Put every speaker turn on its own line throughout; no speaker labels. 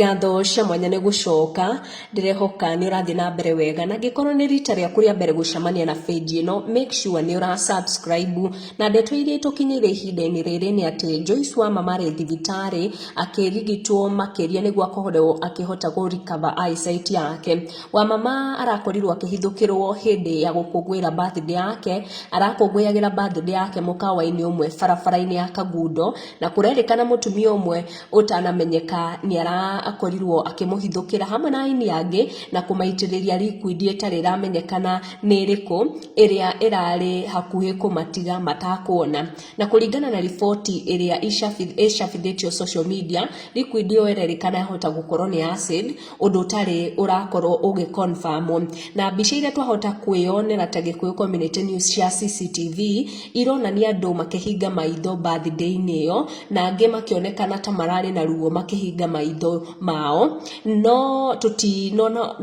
Ngatho cia mwanya nĩ gũcoka, ndĩrehoka nĩ ũrathiĩ na mbere wega, na angĩkorwo nĩ rita rĩaku rĩa mbere gũcemania na page ĩno, make sure nĩ ũra subscribe. Na ndeto iria itũkinyĩire ihinda-inĩ rĩrĩ nĩ atĩ Joyce Wamama arĩ thibitarĩ akĩrigitwo makĩria nĩguo akorwo akĩhota gũ recover eyesight yake. Wamama arakorirwo akĩhithũkĩrwo hĩndĩ ya gũkũngũĩra birthday yake, arakũngũyagĩra birthday yake mũkawa-inĩ ũmwe barabara-inĩ ya Kangundo, na kũrerĩkana mũtumia ũmwe ũtanamenyeka nĩ arakorirwo akĩmũhithũkĩra hamwe na aini angĩ na kũmaitĩrĩria liquid ĩtarĩ ĩramenyekana nĩ ĩrĩkũ, ĩrĩa ĩrarĩ hakuhĩ kũmatiga matakuona. Na kũringana na riboti ĩrĩa ĩcabithĩtio social media, liquid ĩyo ĩrerĩkana yahota gũkorwo nĩ acid, ũndũ ũtarĩ ũrakorwo ũgĩ confirm. Na mbica iria twahota kwĩyonera ta Gĩkũyũ Community News cia CCTV, ironania andũ makĩhinga maitho birthday-inĩ ĩyo, na angĩ makĩonekana ta mararĩ na ruo makĩhinga maitho mao, no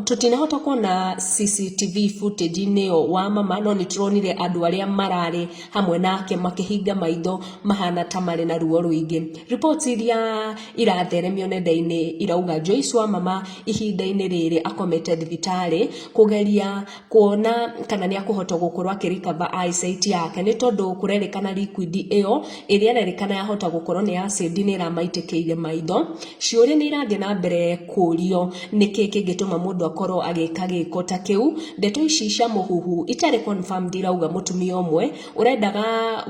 tũtinahota kuona CCTV footage-inĩ ĩyo Wamama, no nĩ tũronire andũ arĩa mararĩ hamwe nake makĩhinga maitho mahana ta marĩ na ruo rũingĩ. Reports iria iratheremio nenda-inĩ irauga Joyce Wamama ihinda-inĩ rĩrĩ akomete thibitarĩ kũgeria kuona kana nĩ akũhota gũkorwo akĩ recover eyesight yake, nĩ tondũ kũrerĩkana liquid ĩyo ĩrĩa ĩrerĩkana yahota gũkorwo nĩ acid nĩ ĩramaitĩkĩire maitho. Ciũria nĩ irathiĩ na mbere kũrio nĩkĩ kĩngĩtũma mũndũ akorwo agĩka gĩko ta kĩu. Ndeto ici cia mũhuhu itarĩ confirmed irauga mũtumia ũmwe ũrendaga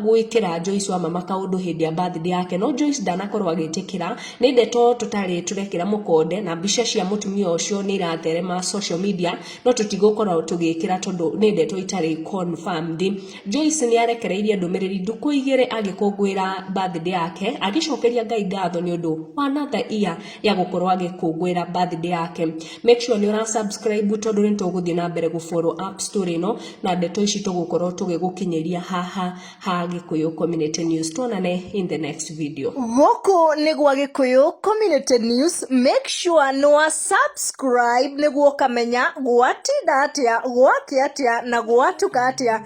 gwĩkĩra Joyce Wamama kaũndũ hĩndĩ ya birthday yake, no Joyce ndanakorwo agĩtĩkĩra. Nĩ ndeto tũtarĩ tũrekĩra mũkonde, na mbica cia mũtumia ũcio nĩ iratherema social media, no tũtigũkorwo tũgĩkĩra tondũ nĩ ndeto itarĩ confirmed. Joyce nĩ arekereirie ndũmĩrĩri ndukũ 2 agĩkũngũĩra birthday yake, agĩcokeria Ngai ngatho nĩ ũndũ wa another year ya gũkorwo agĩkũngũĩra birthday yake. Make sure nĩ ũra subscribe tondũ nĩ tũgũthiĩ na mbere gũ follow up story ĩno, na ndeto ici tũgũkorwo tũgĩgũkinyĩria haha ha Gĩkũyũ Community News. Tuonane in the next video.
Gũkũ nĩ gwa Gĩkũyũ Community News, make sure nĩ wa subscribe nĩguo ũkamenya gwatinda atĩa, gwakĩa atĩa na gwatuka atĩa.